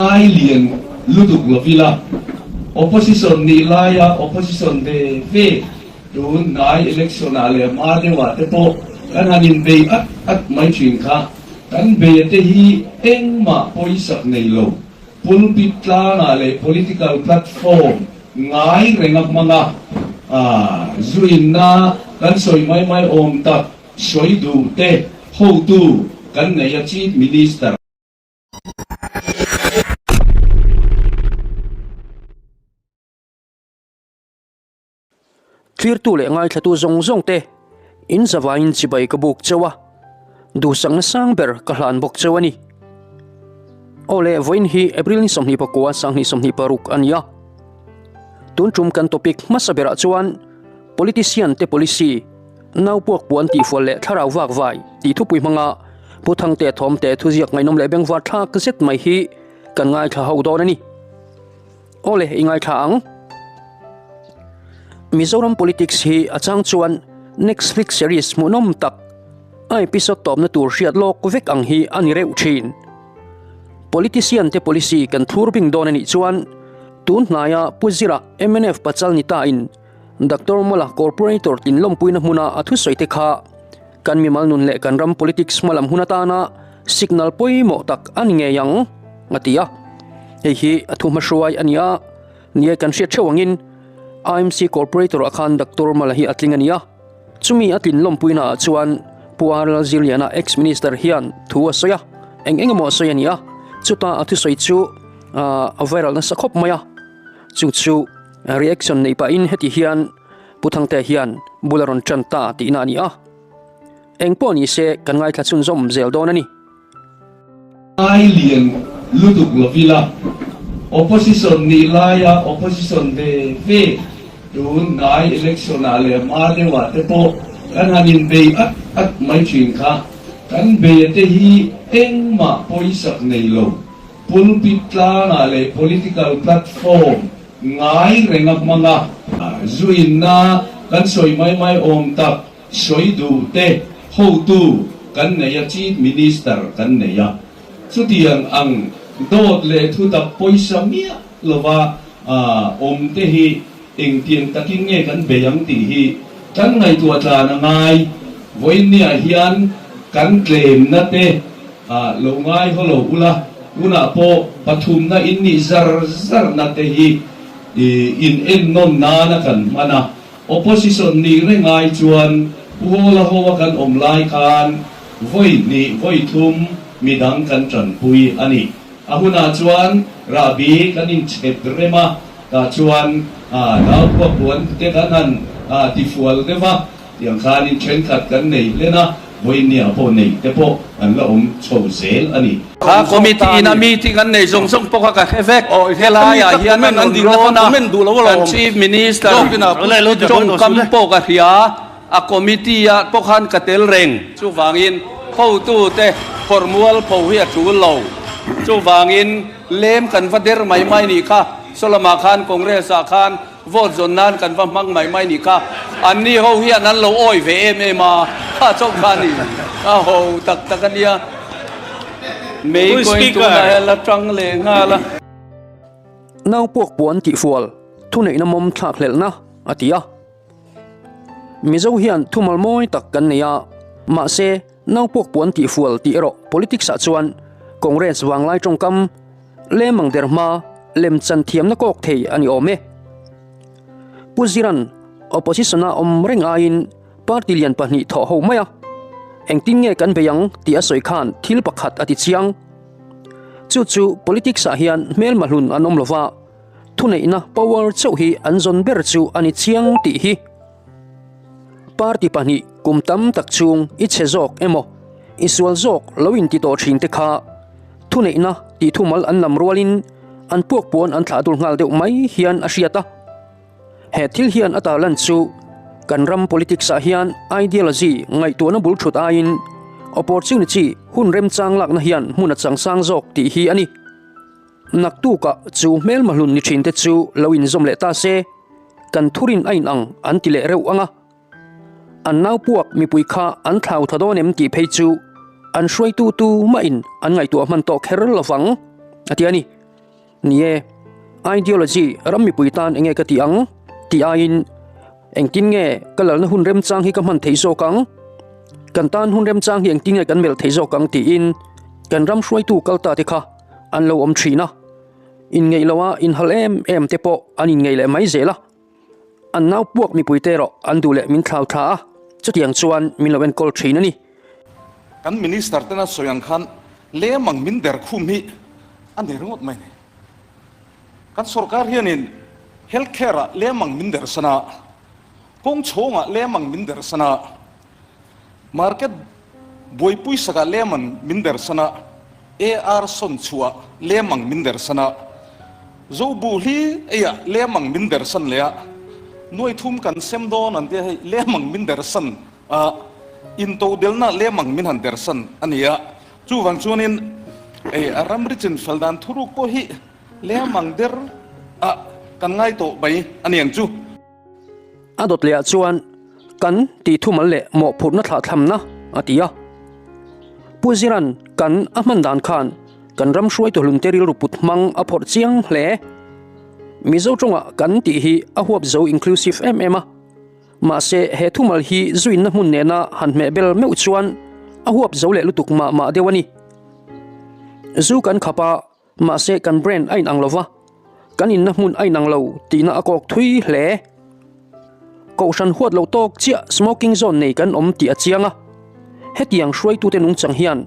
Ai lian lutuk lovila opposition nih laia opposition ve ve tun hnai election ah leh hma deuh ah te pawh kan han in bei at at mai thin kha. Kan bei te hi engmah pawisak nei lo pulpit tlang ah leh political platform ngai reng a hmang a, zu inna kan sawi mai mai awm tak sawi duh te hotu kan nei a Chief Minister. Thlirtu leh ngaithlatu zawng zawng te in zavaiin chibai ka buk cheu a, duhsakna sang ber ka hlan bawk cheu a ni. Aw le, vawiin hi April ni 29 2026 a ni a. Tun tum kan topic hmasa berah chuan politician te policy, Naupuak puan tihfual leh thlarau vak vai tih thupui hmanga Pu Thangte Thawmte thuziak ngaihnawm leh bengvar thlak zet mai hi kan ngaithla ho dawn a ni. Aw le, i ngaithla ang. Mizoram politics hi a chang chuan Netflix series hmuhnawm tak, a episode tawpna tur hriat lawk vek ang hi a ni reuh thin. Politician te policy kan thlur bing dawn a nih chuan tun hnaia Pu Zira mnf pachal ni ta in Doctor Mawla Corporator tin lawmpuina hmuna a thusawi te kha kan mimal nun leh kan ram politics hmalam hun atana signal pawimawh tak a ni ngei ang, a ti a. Hei hi a thu hmahruai a ni a, nia kan hriat theuh angin IMC Corporator ah khan Doctor Mawla hi a tling a ni a. Chumi a tlin lawmpuina ah chuan Pu R Lalzirliana ex-minister hian thu a sawi a, eng eng emaw a sawi a ni a, chuta a thusawi chu a viral nasa khawp mai a, chu chu Reaction neih pahin heti hian Pu Thangtea hian bul a rawn tan ta tihna a ni a. Eng pawh ni se kan ngaithla chhunzawm zel dawn a ni. Ai lian lutuk lovila opposition nih laia opposition ve ve tun hnai election ah leh hma deuh ah te pawh kan han in bei at at mai thin kha. Kan bei te hi engmah pawisak nei lo. Pulpit tlangah leh political platform ngai reng a hmang a, zu inna kan sawi mai mai awm tak sawi duh te hotu kan nei a, Chief Minister kan nei a. Chutiang ang dawt leh thutak pawisa miah lova awm te hi engtiang takin nge kan bei ang tih hi kan ngaihtuah tlan a ngai. Vawiinniah hian kan tlemna te Ah, lo ngai haw lo ula, tunah pawh pathumna in nih zar zarna te hi in ennawn nana kan hman a, opposition nih reng ai chuan Pu Hawla hoa kan awm lai khan vawi hnih vawi thum midang kan tanpui a ni. A hunah chuan rahbi kan inchhep rem a, tah chuan naupua puan te kan han tifual deuh a, Tiang khanin thenkhat kan nei hlen a, vawinia pawh nei te pawh an la awm chho zel a ni. Kha committee in a meeting an nei zawng zawng pawh kha ka hre vek. Helaiah hian an rawn rawn a, kan Chief Minister tawngkam pawh ka hria, a committee ah pawh khan ka tel reng. Chuvangin hotute phawrh mualpho hi a tul lo. Chuvangin lem kan va der mai mai nih kha, Sawlamah khan Congress ah khan Vote zawn nan kan va hmang mai mai ni kha. Anni ho hian an lo awi ve em em a, kha chauh kha a ni. A ho tak tak a nia. Mei kawiin tunah hian la tang leh nghal a. Naupuak puan tihfual, thuneihna mawm thlak hlelhna, a ti a. Mizo hian thumal mawi tak kan nei a, mahse naupuak puan tihfual tih erawh politics ah chuan Congress vanglai tawngkam, Lemang der hma lemchan thiamna kawk thei a ni awm e. Pu Ziran opposition-a awm reng aiin party lian pahnih thawh ho mai a, engtin nge kan bei ang tih a sawi khan thil pakhat a ti chiang. Chu chu politics-ah hian hmelma hlun an awm lova, thuneihna power chauh hi an zawn ber chu a ni chiang tih hi. Party pahnih kum tam tak chhung i chhe zawk emaw i sual zawk lo inti tawh thin te kha thuneihna tih thumal an lam rualin an puak puan an thlah dul nghal deuh mai hian a hriat a. He thil hian a tarlan chu kan ram politics ah hian ideology ngaihtuahna bul thut aiin opportunity hun remchang lakna hian hmun a chang sang zawk tih hi a ni. Naktukah chu hmelma hlun ni thin te chu lo inzawm leh ta se, kan thurin a inang an ti leh reuh ang a. An naupuak mipui kha an thlau tha dawn em tih phei chu an hruaitu tu mahin an ngaihtuah hman tawh kher lovang, a ti a ni. Ni e, ideology ram mipui tan enge ka tih ang tih aiin engtin nge ka lalna hun remchang hi ka hman theih zawk ang? Kan tan hun remchang hi engtin nge kan melh theih zawk ang tiin kan ram hruaitu kal ta te kha an lo awm thin a. Inngeih loha inhal em em te pawh an inngeih leh mai zel a. An nau puak mipui te erawh an duh leh min thlau thla a, chutiang chuan min lo enkawl thin a ni. Kan Minister tena sawi ang khan lem ang min der khum hi a ni ringawt mai ni. Kan sorkar hianin health care ah lem ang min der san a, kawng chhawng ah lem ang min der san a, market buaipui sak ah lem ang min der san a, AR sawn chhuah ah lem ang min der san a, Zobu hli ei ah lem ang min der san leh a, nuai thum kan sem dawn an tia hei lem ang min der san a, intodelna lem ang min han der san a ni a. Chuvang chuanin ei a ramri chin fel dan thuruk pawh hi lem ang der a kan ngai tawh mai a ni ang chu. A dawt leh ah chuan kan tih thumal leh mawhphurhna thlahthlamna a ti a. Pu Ziran kan a hman dan khan kan ram hruaitu hlunte rilru put hmang a phawrh chiang hle. Mizo tawngah kan tih hi a huap zo inclusive em em a. Mahse, he thumal hi zuinna hmun nena han hmeh bel meuh chuan a huap zo leh lutuk mah mah deuh a ni. Zu kan khap a, mahse kan brand a inang lo va, kan inna hmun a inang lo tihna a kawk thui hle. Kohhran huat loh tawk chiah smoking zone nei kan awm tih a chiang a. Hetiang hruaitute nungchang hian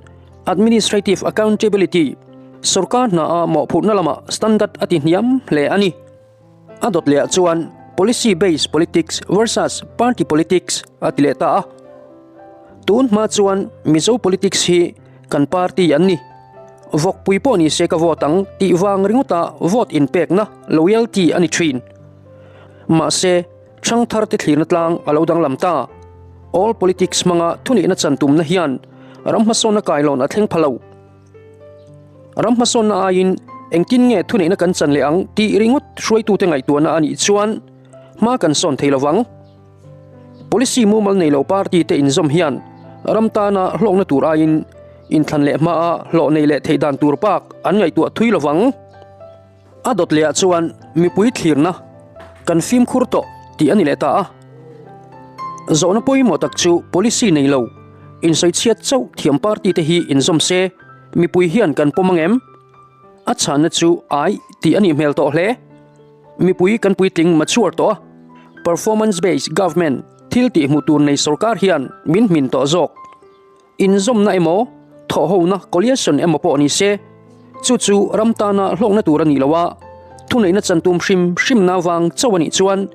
administrative accountability, sorkar hna a mawhphurhna lamah standard a ti hniam hle a ni. A dawt leh ah chuan Policy based politics versus party politics a ti leh ta a. Tun hma chuan Mizo politics hi kan party an ni. Vawkpui pawh ni se ka vote ang tih vang ringawta vote inpekna loyalty a ni thin. Mahse, thangthar te thlirna tlang a lo danglam ta. All politics hmanga thunihna chan tumna hian ram hmasawnna kailawn a thleng pha lo. Ram hmasawnna aiin engtin nge thuneihna kan chan leh ang tih ringawt hruaitute ngaihtuahna a nih chuan hma kan sawn thei lovang. Policy mumal nei lo party te inzawm hian ram tana hlawkna tur aiin inthlan leh hmaa hlawh nei leh theih dan tur bak an ngaihtuah thui lovang. A dawt lehah chuan mipui thlirna kan fimkhur tawh tih a ni leh ta a. Zawhna pawimawh tak chu policy nei lo, insawichhiat chauh thiam party te hi inzawm se mipui hian kan pawm ang em? A chhanna chu ai tih a nih hmel tawh hle. Mipui kan puitling mature tawh a, performance based government thil tih hmuh tur nei sorkar hian min hmin tawh zawk. Inzawmna emaw, thawhhona, coalition, emaw pawh ni se, chu chu ram tana hlawkna tur a nih loh a, thuneihna chantum hrim hrimna vang chauh a nih chuan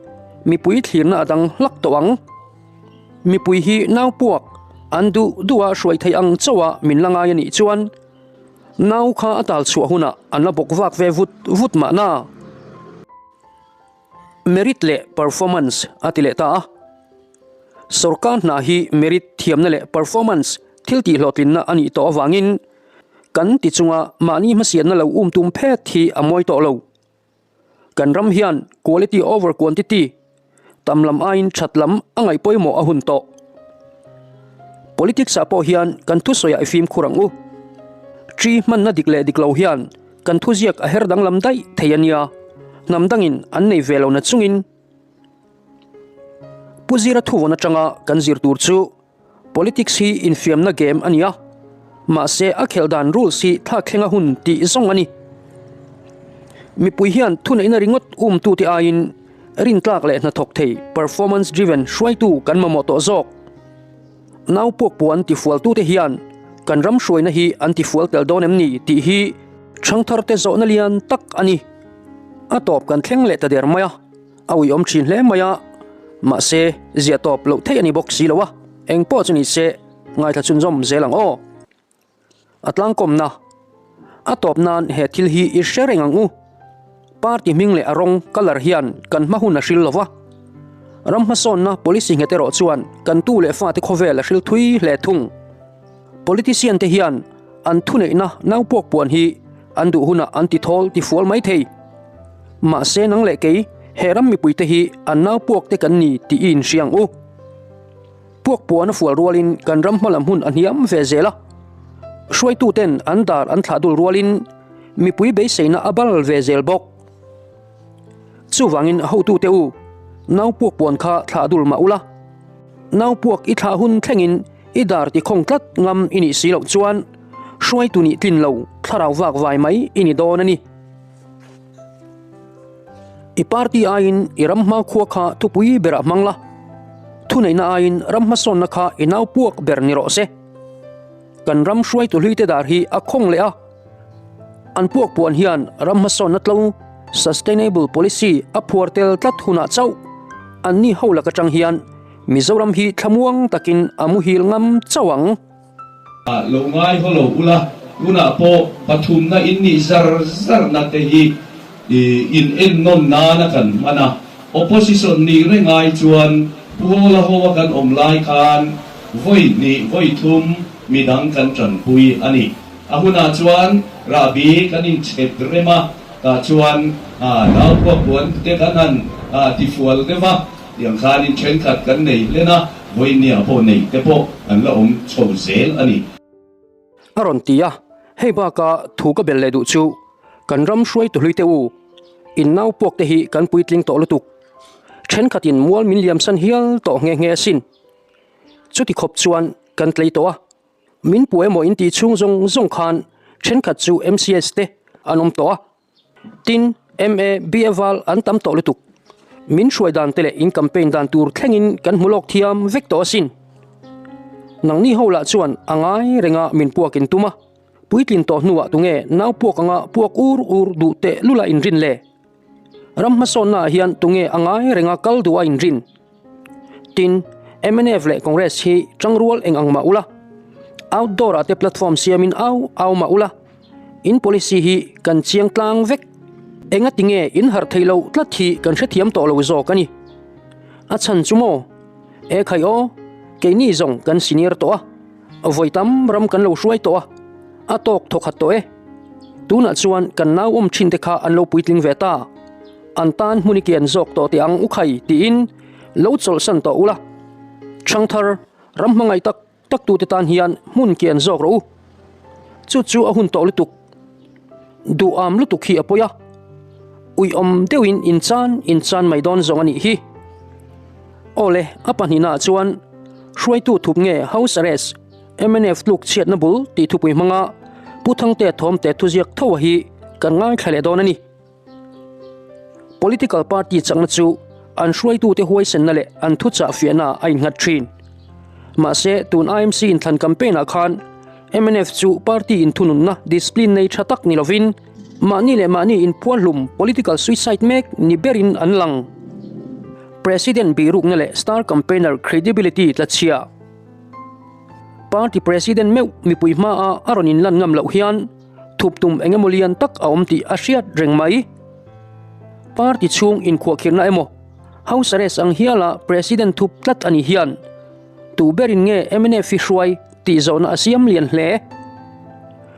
mipui thlirna a dang hlak tawh ang. Mipui hi nau puak an duh duha hruai theih ang chauha min la ngai a nih chuan nau kha a tal chhuah hunah an la bawk vak ve vut vut mahna. Merit leh performance a ti leh ta a. Sorkar hna hi merit thiamna leh performance thil tihhlawhtlinna a nih tawh avangin kan ti chunga mahni hmasianna lo um tum phet hi a mawi tawh lo. Kan ram hian quality over quantity, tam lam aiin that lam a ngaih pawimawh a hun tawh. Politics ah pawh hian kan thusawiah i fimkhur ang u. Tri hmanna dik leh dik lo hian Kan thuziak a her danglam daih thei a nia, hnam dangin an nei ve lo na chungin. Pu Zira thuvawn atanga kan zir tur chu Politics hi infiamna game a ni a, mahse a khelh dan rules hi thlak thleng a hun tih zawng a ni. Mipui hian thuneihna ringawt umtute aiin rintlak leh hnathawk thei performance driven hruaitu kan mamawh tawh zawk. Nau puakpuan tifualtute hian kan ram hruaina hi an tifual tel dawn em ni tih hi ṭhangtharte zawhna lian tak a ni. A tawp kan thleng leh ta der mai a, a uiawm ṭhin hle mai a, mahse ziah tawp loh theih a ni bawk si lo a, eng pawh chu ni se ngaithla chhunzawm zel ang aw. A tlangkawmna, A tawp nan he thil hi i hre reng ang u. Party hming leh a rawng, colour, hian kan hma hun a hril lo va. Ram hmasawnna policy nghet erawh chuan kan tu leh fate khawvel a hril thui hle thung. Politician te hian an thuneihna naupuak puan hi an duh hunah an ti thawl ti fual mai thei. Mahse nang leh kei he ram mipuite hi an naupuak te kan ni tih i inhria ang u. Puak puan a fual rualin kan ram hmalam hun a hniam ve zel a, hruaituten an dar an thlah dul rualin mipui beiseina a bal ve zel bawk. Chuvangin hotute u, nau puak puan kha thlah dul mah ula. Nau puak i thlah hun thlengin i dar ti khawng tlat ngam i nih si loh chuan hruaitu nih tlin lo thlarau vak vai mai i ni dawn a ni. I party aiin i ram hmakhua kha thupui berah hmang la, thuneihna aiin ram hmasawnna kha i nau puak ber ni rawh se. Kan ram hruaitu hluite dar hi a khawng leh a, an puak puan hian ram hmasawnna tlo, sustainable policy, a phuar tel tlat hunah chauh an ni ho lak atang hian Mizoram hi thlamuang takin a muhil ngam chauh ang. Lo ngai haw lo ula, tunah pawh pathumna in nih zar zarna te hi in ennawn nana kan hman a, opposition nih reng ai chuan Pu Hawla hoa kan awm lai khan vawi hnih vawi thum midang kan tanpui a ni. A hunah chuan rahbi kan inchhep rem a, tah chuan naupuak puan te kan han tifual deuh a, Tiang khanin thenkhat kan nei hlen a, vawinia pawh nei te pawh an la awm chho zel a ni. A rawn ti a, hei baka thu ka bel leh duh chu kan ram hruaitu hlui te u, in nau puak te hi kan puitling tawh lutuk. Thenkhatin mual min liamsan hial tawh nghe nghe asin. Chuti khawp chuan kan tlei tawh a, min pu emaw in tih chhung zawng zawng khan thenkhat chu MCS te an awm tawh a, Tin, MA, BA val an tam tawh lutuk. Min hruai dan te leh in campaign dan tur thlengin kan hmu lawk thiam vek tawh asin. Nangni ho lah chuan a ngai renga min puak in tum a, puitlin tawh hnuah tunge nau puak anga puak ur ur duh teh lula in rin le? Ram hmasawnna ah hian tunge a ngai renga kal duh a in rin? Tin, mnf leh Congress hi tangrual eng ang mah ula, outdoor ah te platform siamin au au mah ula, In policy hi kan chiang tlang vek. Enga tinge in harh theih loh tlat hi kan hrethiam tawh lo zawk a ni. A chhan chu maw? E khai aw, keini zawng kan senior tawh a, vawi tam ram kan lo hruai tawh a, a tawk thawkhat tawh e. Tunah chuan kan nau awm thin te kha an lo puitling ve ta. An tan hmun i kian zawk tawh teh ang u khai tiin lo chawlhsan tawh ula. Thangthar ram hmangaih tak Taktute tan hian hmun kian zawk rawh u. Chu chu a hun tawh lutuk. Duham lutuk hi a pawi a. Uiawm deuhin inchan inchan mai dawn zawng a nih hi. Awle, a pahnihnaah chuan hruaitu thup nge House Arrest, mnf tluk chhiatna bul tih thupui hmanga Pu Thangtea Thawmte thuziak tho a hi kan ngaithla leh dawn a ni. Political party chakna chu an hruaitute huaisenna leh an thuchah fiahna a innghat thin. Mahse, tun IMC inthlan campaign-ah khan mnf chu party inthununna discipline nei tha tak ni lovin mahni leh mahni inphualhlum political suicide mek ni berin an lang. President bihrukna leh star campaigner credibility tlachhia. Party president meuh mipui hmaa a rawn inlan ngam loh hian Thup tum eng emaw lian tak a awm tih a hriat reng mai. Party chhung inkhuahkhirhna emaw, House arrest ang hiala President thup tlat a nih hian tu berin nge mnf hi hruai tih zawhna a siam lian hle.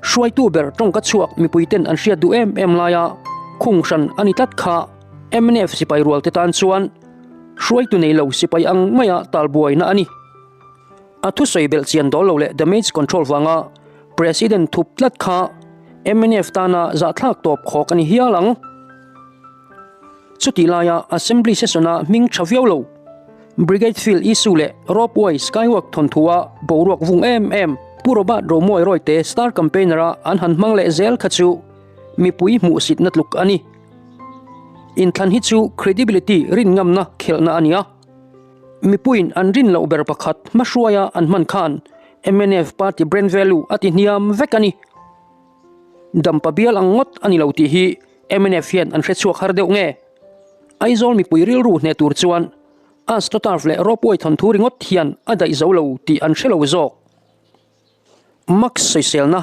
Hruaitu ber tawngka chhuak mipuiten an hriat duh em em laia khung hran a ni tlat kha mnf sipai rualte tan chuan hruaitu nei lo sipai ang maia talbuaina a ni. A thusawi belh chian dawl lo leh damage control vanga President thup tlat kha mnf tana zahthlak tawp khawk a ni hial ang. Chutih laia Assembly session-a hming tha viau lo Brigade Field issue leh Ropeway Skywalk thawnthua boruak vung em em Pu Robert Romawi Rawite star campaigner-a an han hmang leh zel kha chu mipui hmuhsitna tluk a ni. Inthlan hi chu credibility rinngamna khelhna a ni a. Mipuiin an rin loh ber pakhat hmahruaia an hman khan mnf party brand value a ti hniam vek a ni. Dampa bial ang ngawt a ni lo tih hi mnf hian an hrechhuak har deuh nge? Aizawl mipui rilru hneh tur chuan Astroturf leh Ropeway thawnthu ringawt hian a daih zo lo tih an hre lo zawk. Max sawiselna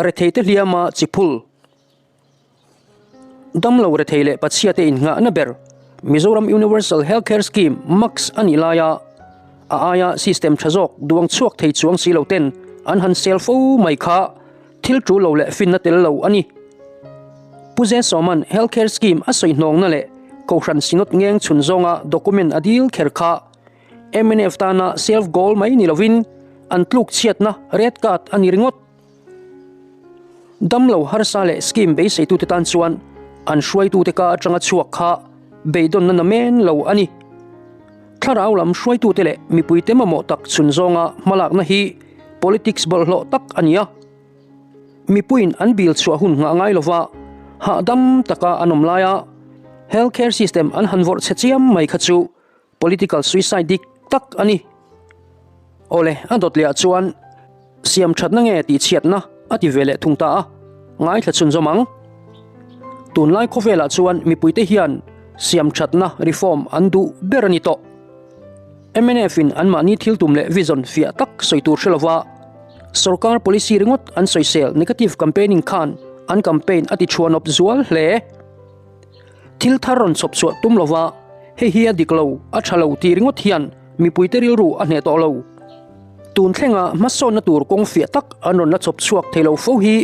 Retheite hliama chi phul. Damlo rethei leh pachhiate innghahna ber Mizoram Universal Health Care Scheme, MACS, a nih laia a aia system tha zawk duang chhuak thei chuang si lo ten an han sel fo mai kha thil tul lo leh finna tel lo a ni. Pu Ze Sawman Health Care Scheme a sawi hnawngna leh Kohhran Synod ngeng chhun zawnga document a dil kher kha mnf tana self goal mai ni lovin an tluk chhiatna red card a ni ringawt. Damlo harsa leh scheme beiseitute tan chuan an hruaitute ka atanga chhuak kha beidawnna namen lo a ni. Thlarau lam hruaitute leh mipuite mamawh tak chhun zawnga hmalakna hi politics bawlhhlawh tak a ni a. Mipuiin an bil chhuah hun nghah ngai lova hahdam taka an awm laia health care system an han vawrh chhe chiam mai kha chu Political suicide dik tak a ni. Awle, a dawt leh ah chuan siam thatna nge tih chhiatna a ti ve leh thung ta a, ngaithla chhunzawm ang. Tunlai khawvelah chuan mipuite hian siam thatna reform an duh ber a ni tawh. Mnf in anmahni thil tum leh vision fiah tak sawi tur hre lova sorkar policy ringawt an sawisel negative campaigning khan an campaign a ti chhuanawp zual hle. Thil thar rawn chhawp chhuah tum lova hei hi a dik lo, a tha lo tih ringawt hian mipuite rilru a hneh tawh lo. Tun thlenga hmasawnna tur kawng fiah tak an rawn la chhawp chhuak thei lo fo hi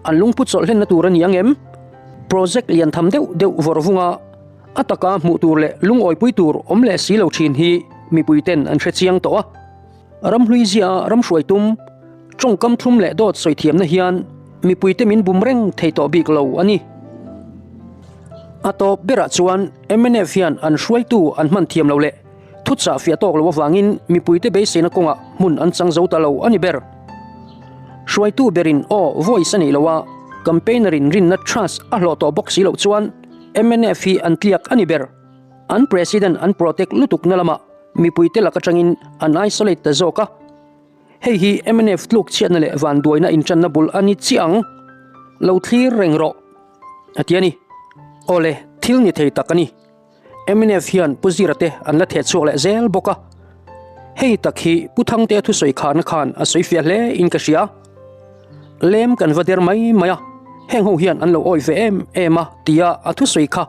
an lungphu chawlh hlenna tur a ni ang em? Project lian tham deuh deuh vawrh vunga a taka hmuh tur leh lungawipui tur awm leh si lo thin hi mipuiten an hre chiang tawh a. Ramhlui zia ram hruai tum, tawngkam thlum leh dawt sawi thiamna hian mipuite min bum reng thei tawh bik lo a ni. A tawp berah chuan mnf hian an hruaitu an hman thiam lo leh thuchah fiah tawk lo avangin mipuite beiseina kawngah hmun an chang zo ta lo a ni ber. Hruaitu berin aw voice a neih lo a, campaigner in rinna trust a hlawh tawh bawk si loh chuan mnf hi an tliak a ni ber. An president an protect lutukna lamah Mipuite lak atangin an isolate ta zawk a, hei hi mnf tluk chhiatna leh vanduaina intanna bul a ni chiah ang, lo thlir reng rawh, a ti a ni. Awle, thil ni thei tak a ni. Mnf hian Pu Zira te an la theh chhuak leh zel bawk a. Hei tak hi Pu Thangtea thusawi kharna khan a sawi fiah hle in ka hria. Lem kan va der mai mai a, heng ho hian an lo awih ve em em a tia a thusawi kha,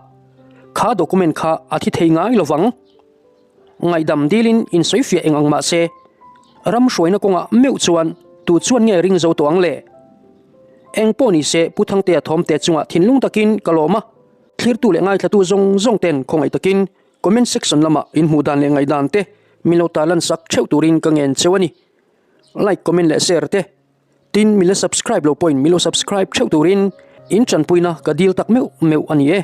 kha document kha a thi thei ngai lovang. Ngaihdam dilin insawi fiah eng ang mah se, ram hruaina kawngah meuh chuan tu chuan nge ring zo tawh ang le? Eng pawh ni se Pu Thangtea thawmte chungah thinlung takin ka lawm a, thlirtu leh ngaithlatu zawng zawng ten khawngaih takin comment section lamah inhmuh dan leh ngaihdan te min lo tarlan sak theuh turin ka ngen cheu a ni. Like, comment leh share te tin min la subscribe lo pawhin min lo subscribe theuh turin in tanpuina ka dil tak meuh meuh a ni e.